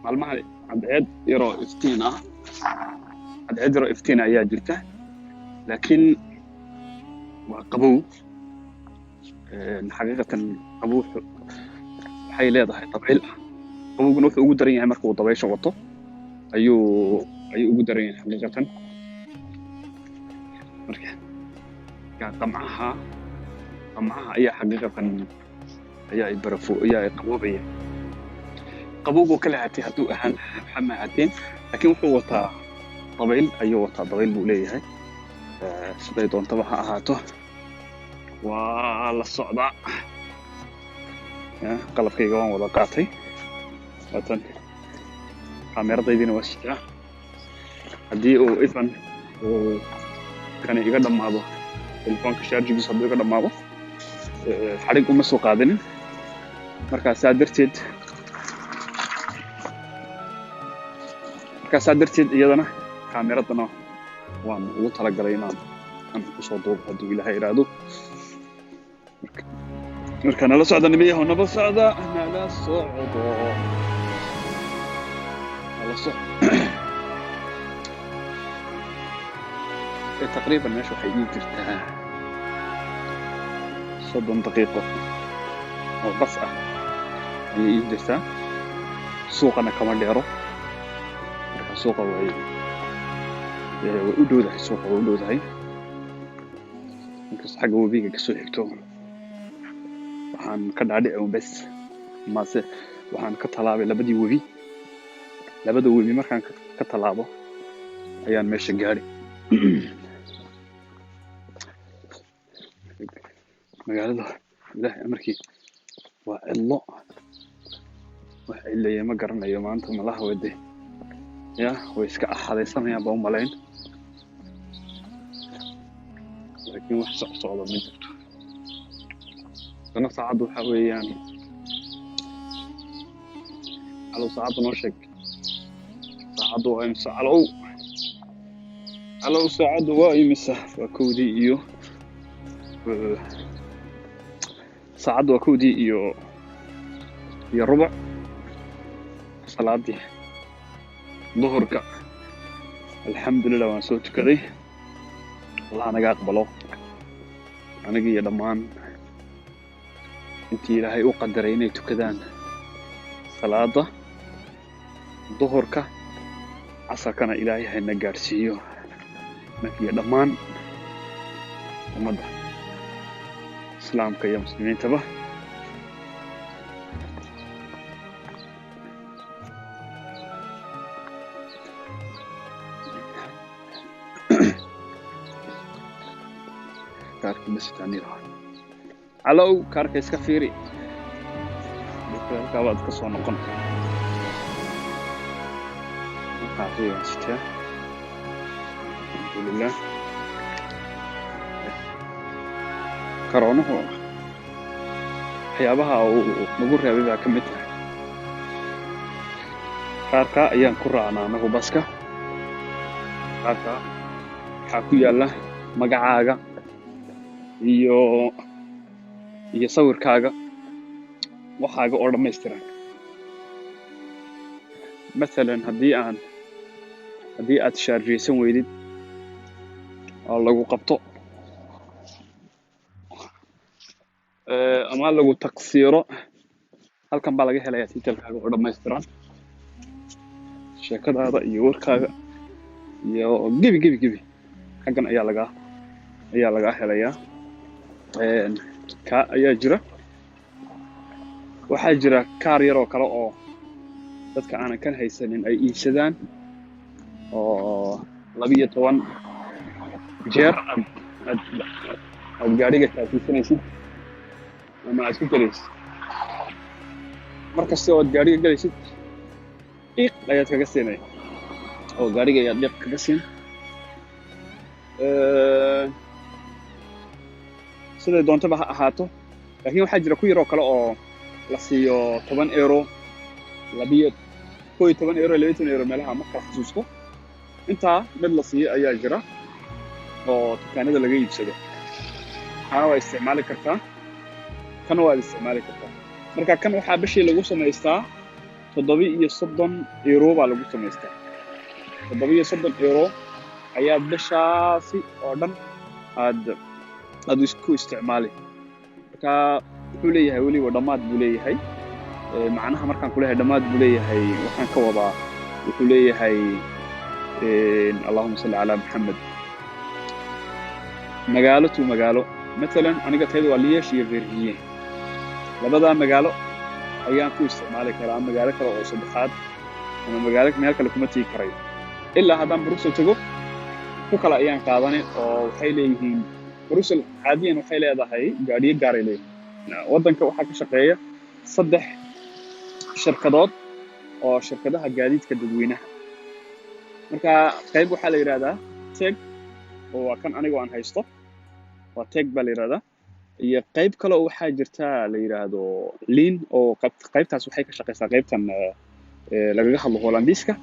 Maalmaha cadceed yaroo iftiin ah, cadceed yaroo iftiin ayaa jirta, laakiin waa qabow. Xaqiiqatan qabow waxay leedahay dabayl. Qabowguna wuxuu ugu daran yahay marka uu dabaysha wato ayuu ugu daran yahay xaqiiqatan. Marka qamcaha ayaa xaqiiqatan ayaa ay barafo ayaa ay qaboobaya. Qabowgoo kale haatee hadduu ahaan lahaa waxaa ma ahaateen, laakiin wuxuu wataa dabayl ayuu wataa, dabayl buu leeyahay. Siday doontaba ha ahaato, waa la socdaa. Qalabkayga waan wada qaatay, waatan kaameradaydina waa sitaa. Haddii uu ifan uu kani iga dhammaado, telefoonka shaarjigiisu hadduu iga dhammaado, xadhig uma soo qaadanin. Markaa saa darteed iyadana kaameradana waan ugu talagalay inaan aan kusoo duubo hadduu Ilaahay idhaahdo. Marka nala socda nimayahow, nala socda, nala socdo, nala soc. Taqriiban meesha waxay ii jirtaa 30 daqiiqo oo bas ah ayay ii jirtaa, suuqana kama dheero. Marka suuqa way u dhowdahay, suuqa way u dhowdahay, inkastoo xagga webiga kasoo xigto. Waxaan ka dhaadhici un bes mase waxaan ka tallaabay labadii webi. Labada webi markaan ka tallaabo ayaan meesha gaadhi. Magaalada Ilaahay amarkii waa cidlo, wax cidleeya ma garanayo maanta. Malaha wade ya way iska axadaysanayaan baa u malayn, laakiin wax socsocda ma jirto. Haddana saacaddu waxaa weeyaan, calow saacadda noo sheeg, saacaddu waa imisa? Calow, calow, saacaddu waa imisa? Waa 1dii iyo saacaddu waa 1:15, salaadii duhurka alxamdulilah waan soo tukaday. Allah naga aqbalo aniga iyo dhammaan intii Ilaahay u qadaray inay tukadaan salaada duhurka, casarkana Ilaahay hayna gaadhsiiyo iyo dhammaan ummadda islaamka iyo muslimiintaba. Kaarka masitaanira, calow kaarka iska fiiri, halkaa baad ka soo noqon. Waan sitaa, alxamdulilah. Karoonuhu waxyaabaha uu nagu reebay baa ka mid tahay. Kaarka ayaan ku raacnaa anagu baska. Kaarka waxaa ku yaalla magacaaga iyo sawirkaaga, waxaaga oo dhammaystiran. Mathalan haddii aad shaarjeysan weydid oo lagu qabto ama lagu taqsiiro, halkan baa laga helayaa tiitalkaaga oo dhammaystiran, sheekadaada iyo warkaaga iyo gebi gebi gebi xaggan ayaa lagaa helayaa. Ka ayaa jira, waxaa jira kaar yar oo kale oo dadka aanan kan haysanin ay iibsadaan oo 12 jeer aad gaadhiga taasiisanaysid ama aad ku gelaysid. Mar kasta oo aad gaadhiga gelaysid dhiiq ayaad kaga siinaya oo gaadhiga ayaad dhiiq kaga siin. Siday doontaba ha ahaato, laakiin waxaa jira ku yaroo kale oo la siiyo 10 euro, 11 euro, 12 euro meelaha, ma kala xasuusto. Intaa mid la siiyo ayaa jira oo dukaanada laga iibsado. Kana waa isticmaali kartaa, kana waad isticmaali kartaa. Marka kan waxaa bishii lagu samaystaa 37 euro baa lagu samaystaa. 37 euro ayaad bishaasi oo dhan aad isku isticmaali. Marka wuxuu leeyahay weliba dhammaad buu leeyahay. Macnaha markaan kuleeyahay dhammaad buu leeyahay, waxaan ka wadaa wuxuu leeyahay, allahuma salli calaa Maxamed, magaalo to magaalo. Matalan aniga tayda waa Liège iyo Verviers, labadaa magaalo ayaan ku isticmaali karaa. Magaalo kale oo saddexaad ama magaalo meel kale kuma tegi karayo, ilaa haddaan Brussel tago ku kale ayaan qaadani. Oo waxay leeyihiin Brussel caadiyan waxay leedahay gaadhiyo gaaray leeyihiin. Waddanka waxaa ka shaqeeya saddex shirkadood oo shirkadaha gaadiidka dadweynaha. Marka qayb waxaa la yidhahdaa TEG, oo waa kan anigu aan haysto, waa TEG baa la yidhahdaa. Iyo qayb kale oo waxaa jirta la yidhaahdo Lijn, oo qaybtaas waxay ka shaqeysaa qaybtan lagaga hadlo Hollandiiska.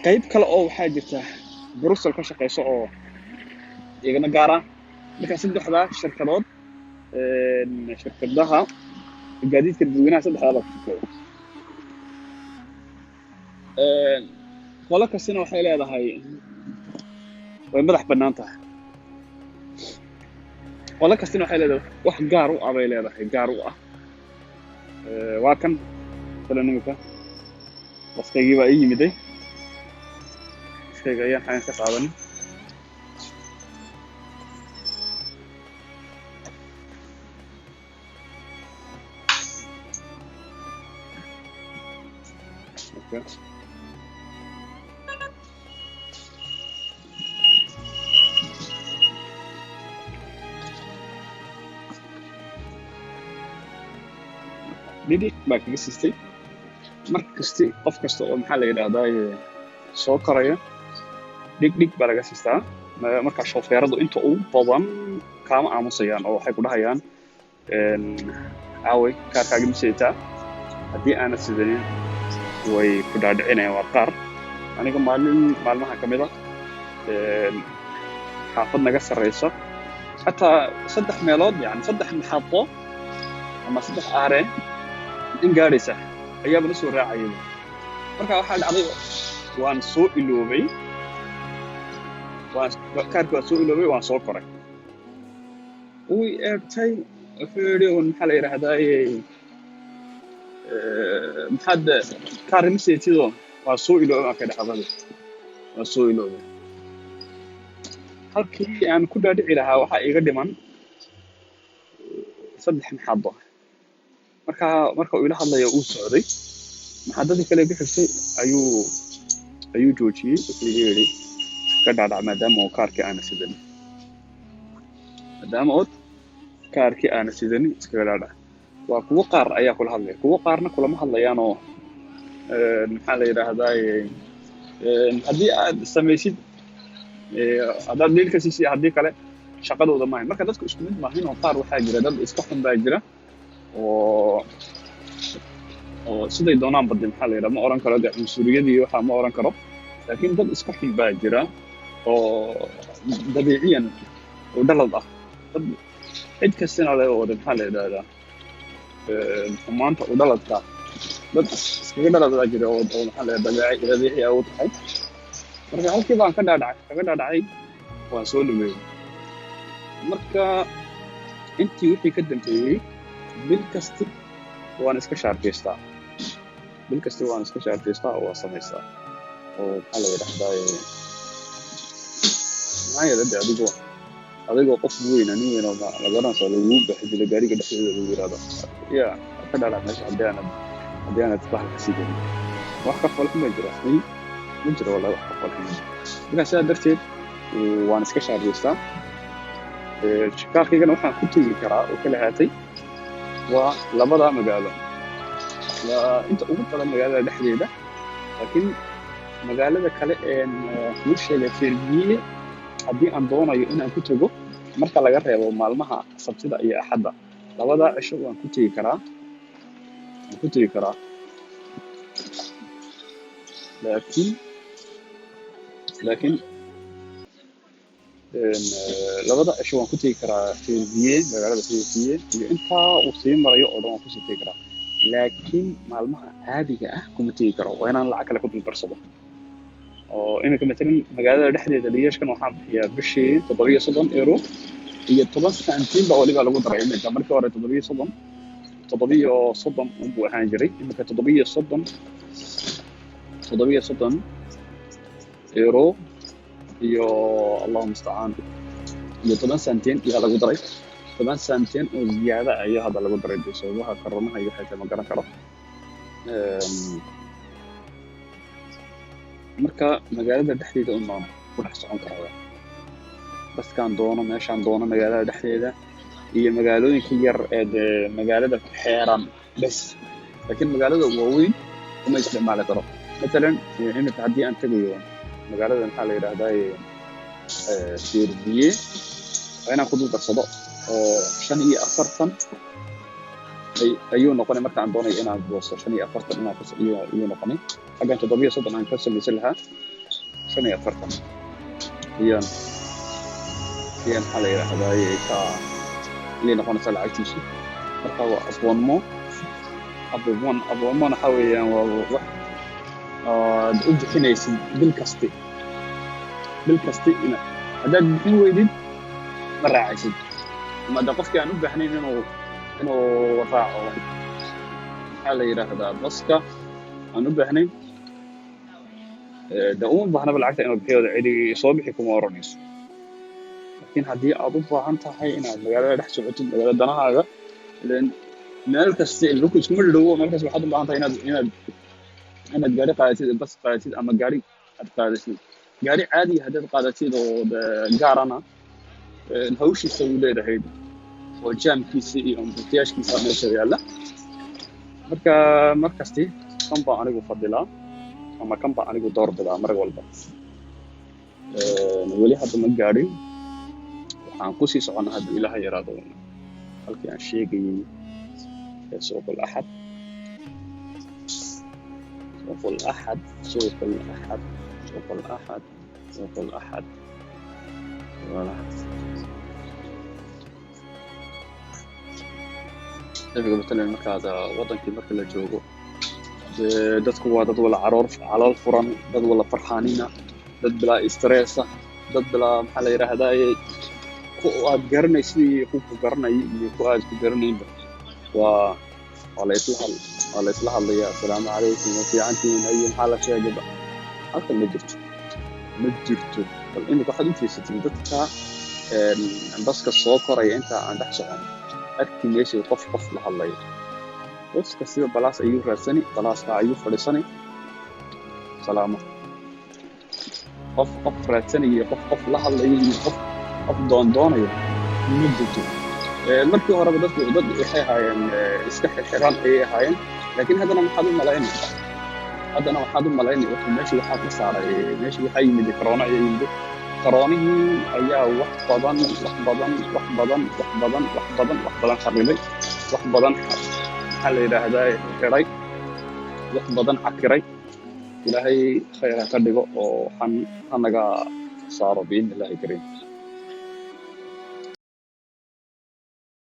Qayb kale oo waxaa jirta Brussel ka shaqeysa oo iyagana gaar ah. Marka saddexdaa shirkadood, shirkadaha gaadiidka dadweynaha saddexdaa baa ka shaqeeya. Qolo kastina waxay leedahay, way madax bannaan tahay. Qolo kastina waxay leedahay wax gaar u ah bay leedahay, gaar u ah. Waa kan masalan imika baskaygii baa ii yimiday, baskayga ayaan xagan ka qaadanin. Okay. Dhidhiq baa kaga siistay. Mar kasti qof kasta oo maxaa la yidhahdaa soo koraya dhig dhig baa laga siistaa. Marka shoofeeradu inta ugu badan kaama aamusayaan oo waxay ku dhahayaan, "Aaway kaarkaaga, ma sidataa?" Haddii aanad sidanin way ku dhaadhicinayaan. Waa qaar aniga maalin maalmaha ka mid a xaafad naga sarreysa, xataa saddex meelood, yani saddex maxaado ama saddex aareen in gaadhaysa ayaaba la soo raacayay. Marka waxaa dhacday waan soo iloobay, waan kaarkii waan soo iloobay, waan soo koray. Wuu i eegtay, wuxuu yidhi un, maxaa la yidhaahdaa, "Maxaad kaar ma sidatidoo?" "Waan soo iloobay," baan ka dhexdaday, "waan soo iloobay." Halkii aan ku dhaadhici lahaa waxaa iiga dhiman saddex maxaado. Marka marka uu ila hadlayo uu socday, maxaadadii kale ku xigtay ayuu joojiyey. Wuxuu igu yidhi, "Ka dhaadhac maadaama oo kaarkii aana sidanin, maadaama ood kaarkii aana sidanin, iskaga dhaadhac." Waa kuwo qaar ayaa kula hadlaya, kuwo qaarna kulama hadlayaan. Oo maxaa la yidhaahdaa, haddii aad samaysid, haddaad dhiil ka siisay, haddii kale shaqadooda maahan. Marka dadku isku mid maahin, oo qaar waxaa jira dad iska xun baa jira oo siday doonaan bade, maxaa la yidhaha, ma oran karo dee cunsuriyadii waxaa ma oran karo, laakiin dad iska xun baa jira oo dabiiciyan oo dhalad ah, dad cid kastina le oo de maxaa la yidhahdaa, xumaanta u dhaladka, dad iskaga dhalad baa jira oo maxaa la yidhahdaa dabiici u tahay. Marka halkii baan ka dhaadhacay, kaga dhaadhacay, waan soo lumeeyey. Marka intii wixii ka dambeeyey bil kasti waan iska shaarjaystaa, bil kasti waan iska shaarjaystaa oo waan samaystaa. Oo maxaa la yidhahdaa, maxaa yeelay de adigoo qof weyn, nin weyn oo ma garanaysa, lagugu baxdilo gaariga dhexdeeda, lagu yidhahdo, "Ya ka dhaadhac meesha haddii aanad bahalka sidanin." Wax ka falxun baa jira? Ma jiro wallahi, wax ka falxun ma jiro. Marka sidaa darteed waan iska shaarjaystaa. Kaarkaygana waxaan ku tegi karaa oo kala haatay waa labada magaalo, waa inta ugu badan magaalada dhexdeeda. Laakiin magaalada kale een kuu sheegay, Verviers, haddii aan doonayo inaan ku tego, marka laga reebo maalmaha Sabtida iyo Axadda, labada cisho waan ku tegi karaa, waan ku tegi karaa. Laakiin labada cisho waan ku tegi karaa Verviers, magaalada Verviers iyo intaa uu sii marayo oo dhan waan kusii tegi karaa. Laakiin maalmaha caadiga ah kuma tegi karo, waa inaan lacag kale ku dul darsado. Oo iminka matalan magaalada dhexdeeda Liège-kan waxaan bixiyaa bishii 37 euro iyo 10 santiin baa waliba lagu daray iminka. Markii hore 37 unbuu ahaan jiray, iminka 37 euro iyo, Allahu mustacaan, iyo 10 santiin ayaa lagu daray. 10 santiin oo ziyaada ayaa hadda lagu daray dee sababaha koronaha iyo waxay tahay ma garan karo. Marka magaalada dhexdeeda un baan ku dhex socon karaya, baskaan doono, meeshaan doono, magaalada dhexdeeda iyo magaalooyinka yar ee dee magaalada ku xeeran bes. Laakiin magaalada waaweyn uma isticmaali karo. Matalan iminka haddii aan tegayo magaalada, maxaa la yidhahdaa, Verviers, waa inaan ku dul darsado oo 45 ayuu noqonay. Marka aan doonayo inaan goosto 45 inaan ayuu noqonay. Xaggan 37 aan ka samaysan lahaa, 45 ayaan, maxaa la yidhahdaa, ka ayay noqonaysaa lacagtiisu. Marka waa abonnement. Abonnement waxaa weeyaan waa wax aad u bixinaysid bil kasti. Bil kasti ina haddaad bixin weydid ma raacaysid, ama hadda qofkii aan u baahnayn inuu raaco, maxaa la yidhaahdaa, baska aan u baahnayn, de uma baahnaba lacagta inuu bixiyo, cidi soo bixi kuma oranayso. Laakiin haddii aad u baahan tahay inaad magaalada dhex socotid, magaalada danahaaga, ileen meel kasta dhulku iskuma dhowo, meel kasta waxaad u baahan tahay inaad gaari qaadatid, bas qaadatid ama gaari aad qaadatid. Gaari caadi haddaad qaadatid oo gaarana, hawshiisa uu leedahay oo jaamkiisa iyo embouteillage-kiisa meesha yaalla. Marka mar kasti kan baa anigu fadilaa ama kan baa anigu doorbidaa mar walba. Weli hadda ma gaadhin, waxaan kusii soconnaa hadduu Ilaaha yaraado halkii aan sheegayey ee Suuqul Axad, Suuqul Axad, Suuqul Axad, Suuqul Axad, Suuqul Axad, Suuqul Axad. Nabiga matalan markaad wadankii marka la joogo, dee dadku waa dad wala caroor calool furan, dad wala farxaanina, dad bilaa stress ah, dad bilaa, maxaa la yidhaahdaa, ku aad garanaysid iyo ku ku garanaya iyo ku aad ku garanaynba waa la isla hadlayaa: "Asalaamu calaykum, waa fiicantihiin? Haye, maxaa la sheegayba?" Halkan ma jirto, ma jirto. Bal imika waxaad u fiirsatiin dadka baska soo koraya inta aan dhex socon, arki maysid qof qof la hadlayo. Qof kastiba balaas ayuu raadsani, balaaska ayuu fadhiisani, salaamo. Qof qof raadsanaya, qof qof la hadlaya iyo qof qof doondoonaya ma jirto. Markii horeba dadku dad waxay ahaayeen iska xirxiran ayay ahaayeen, laakiin haddana maxaad u malaynay? Haddana waxaad u malaynay wuxuu meeshii waxaa ka saaray, meeshii waxaa yimid corona ayaa yimid. Koronihii ayaa wax badan, wax badan, wax badan, wax badan, wax badan, wax badan kharribay, wax badan, maxaa la yidhaahdaa, xiray, wax badan cakiray. Ilaahay khayr ha ka dhigo oo han hanaga saaro biidni Illaahi kariim.